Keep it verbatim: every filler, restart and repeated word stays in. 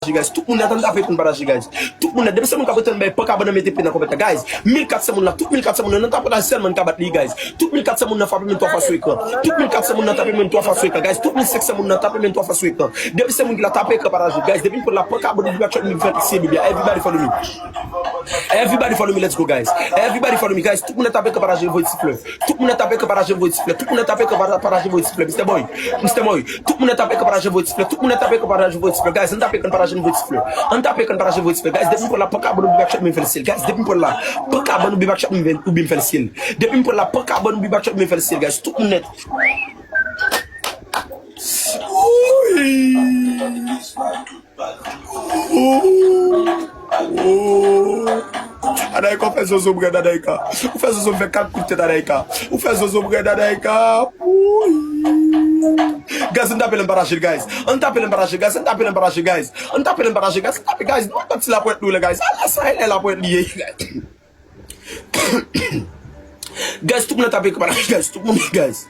pataje, guys. Tout moun nèt, ann tape pou n pataje, guys. Tout moun nèt, depi se moun k ap rete bay panka ban nan mete pye nan kòmantè, guys. Mil katsan moun la, tout mil katsan moun nan, nan tape la sèlman n ka bat li, guys. Tout mil katsan moun nan frape men twa fwa sou ekran. Tout mil katsan moun nan tape men twa fwa sou ekran, guys. Tout mil senk san moun nan tape men twa fwa sou ekran. Depi se moun ki la tape ekran pataje, guys. Depi m pran la panka ban nou big shot, m fè siye bibya. Everybody follow me. Everybody follow me, let's go, guys. Everybody follow me, guys. Tout moun nan tape ekran pataje voye sifle. Tout moun nan tape ekran pataje voye sifle. Tout moun nan tape ekran pataje voye sifle. Mister Boy, Mister Boy. Tout moun nan tape ekran pataje voye sifle. Tout moun nan tape ekran pataje voye sifle. Guys, ann tape ekran pataje voye sifle. Ann tape ekran pataje voye sifle. Guys, depi m pran la panka ban nou big shot, m fè siye. Guys, depi m pran la panka ban nou big shot, m fè siye. Depi m pran la panka ban nou big shot, m fè siye, guys. Tout moun nèt. Ooh. Ooh. Anaïka, ou fè zozo m rèd, Anaïka. Ou fè zozo m fè kat kout tèt, Anaïka. Ou fè zozo m rèd, Anaïka. Ooh. Guys, ann tape lè m pataje l, guys. Ann tape lè m pataje l, guys. Ann tape lè m pataje l, guys. Ann tape lè m pataje l, guys. Ann tape, guys. Nou antann ti lapwèt nou la, guys. Ala sa e lè lapwèt li ye, guys. Guys, tout moun nan tape ekran pataje, guys. Tout moun, guys.